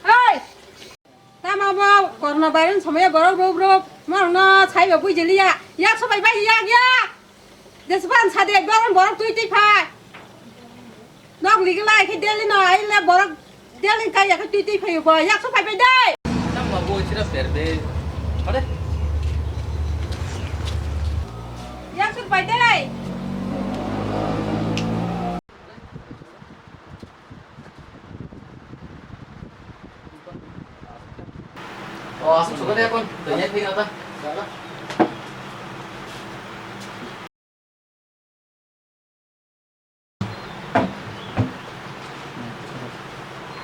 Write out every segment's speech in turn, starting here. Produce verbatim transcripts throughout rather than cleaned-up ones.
Hey! Tamo bo corona virus somoi borok rok rok morokno saiba buijiliya. Yak sobai bai yak yak. Jesban sade borok borok tui tui phai. Nok ligilai khe Delhi no aile borok Delhi kaiya khe tui tui phaio bo. Yak sobai bai dai. Tamo bo chira perbe. Hade. Yak sobai dai. O, aswk sukha de kon. Tanya thik ata.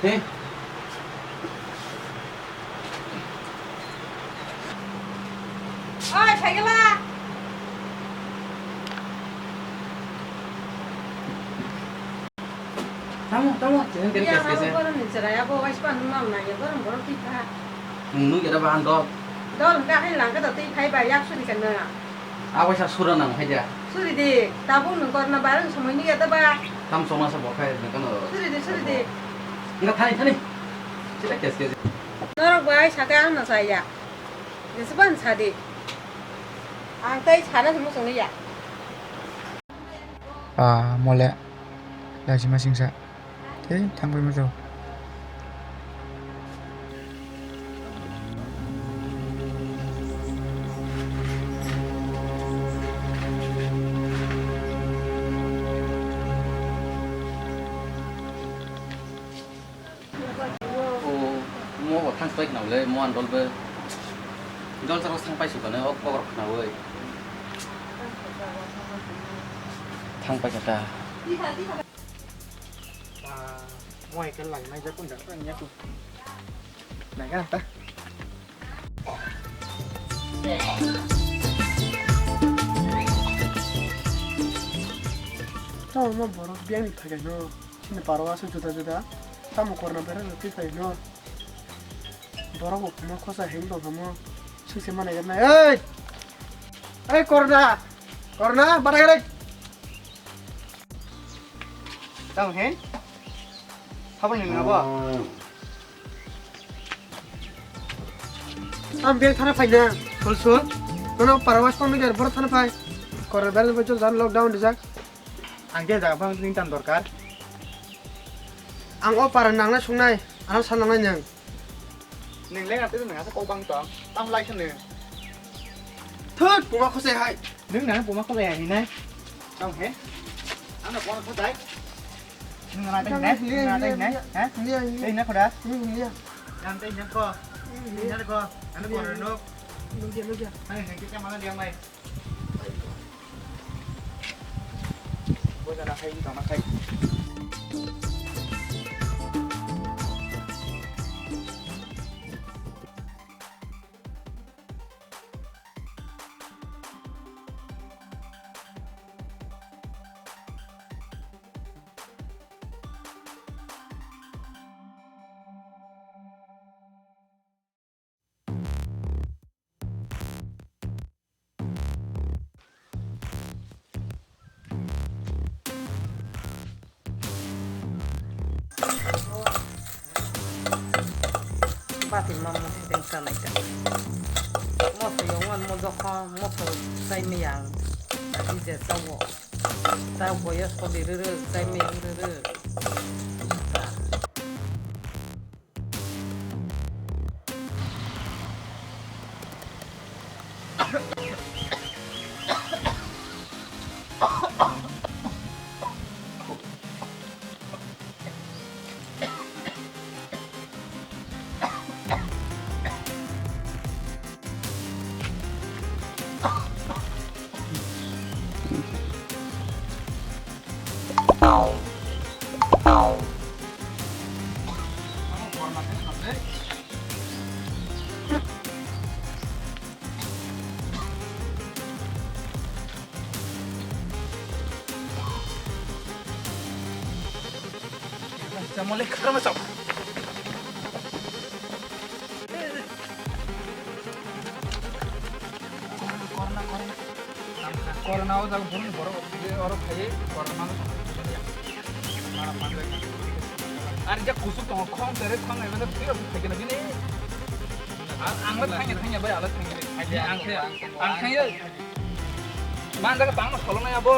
He. Oi, Saigala. Tamo, tamo, cheng kere kes kese. Borok ni chwrai abo waispan mang nai, borok borok twi kha. Nung nung kere ba ang dol. Dol hwnkha hai langkha da twi khai ba yak suri kha na. Abo sa sura nang hai da. Suri di, tabuk nung korna barang somoi ni ya da ba. Tam soma sa bo khai nang kano. Suri di, suri di. Nga thani thani. Chita kes kese. Norok bai saka ang na saya. Jeseban sadi. Ang tai sana semua sungli ya. Ah, mole. Lajima singsa. Tei thangbai muchung. O, mo bo thang pai khna le, mo andol be. Dol charo thang pai sukha ne, ok bokrok khna oi. Thang pai kha ta. Ba, mo ekel lai mai ja kun da, kun ya kun. Nai ga ta. Tamo ma borok biyang ni thaikai no, chini paro aswk juda juda, tamo korna bera rok twi phai no, borok bo khuma khosa heng tong kha mo, swi se ma nai nai, ei, ei korna, korna, bada gare. Tamo he? Habang ni nabo? Ang bel thana phai na, sul sul. Kono parawas pon ngi bor thana phai. Korna bel bo jol jan lockdown dijak. Ang ke jaga phang ni tan dorkar. Ang o para nang na sung nai, ano san nang nai nang. Nung le ngate nung asa kok bang tong. Tam lai sene. Thut, puma khosai hai. Nung nang puma khosai hai nai. Tong he. Ano puma khosai. Nung nang tai nai, nung nang tai nai. Ha? Liya, liya. Tai nai khoda. Liya, liya. Nang tai nai ko. Liya. Nang ko. Ano ko no. Liya, liya. Hai, nang kita mana dia mai. Bati ma moso deng sanai ta. Moso yong wan mo dokho moso sai miyang. Adi je tawo. Tawo boyos ko di rere sai miyang rere. Corona o jaga bumni borok oro phaiwi corona no tongthokya. Mara Ar jak kusuk tongo, khong tere khong ai bana twi rok thai kana bini. Ar ang la thangya thangya bai, ala thangya. Ang khe, ang khe. Man jaga bangma solo na abo.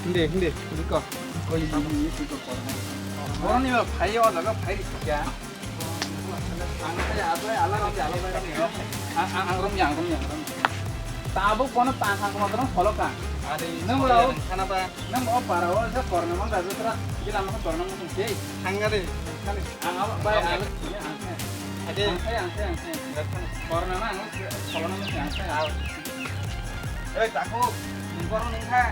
Hindi, hindi, hindi ko. Boroni ba phai o jaga phai ri kya. Ang khe abo ala rom ya, ala bai rom ya. Ang, ang, ang rom ya, ang rom ya, ang rom ya. Tabuk bono tang thang koma dorong solo ka. Ari nang solo rao. Khana ba. Nang o para o se korna mang da tra. Gila mang korna mang se. Thangare. Ang abo bai ang. Ade. Ang khe, ang khe, ang khe. Korna na ang solo na ang khe. Ei, takhuk, nung borok nung kha.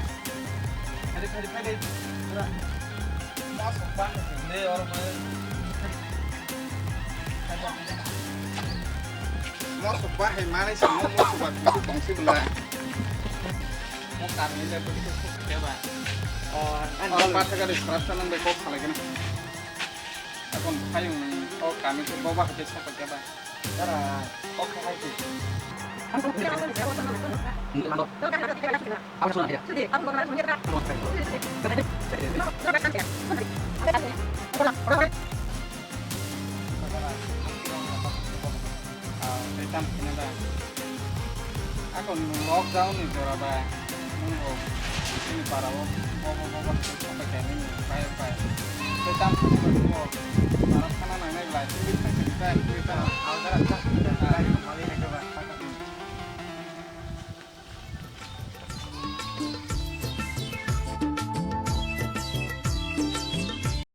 Phai de, phai de, phai de. Pura. Mosok bang de, oro mai. Mosok ba hai mane si mo mosok ba kusu tong si bela. Mo kami le beli kusu ke ba. Oh, oh, patha gari khoroksa nang bai kok khalai gana. Akon phayung nang o kami ke boba hake sokot ke ba. Dara, kok hai ki. Ah, tei tam sini ba. Ako ni lockdown ni jora ba. Nung bo sini para o bobo bobo sini sampai kami ni pai pai. Tei tam sini ba nung bo. Para sana nang nai belai. Tei tam sini ba.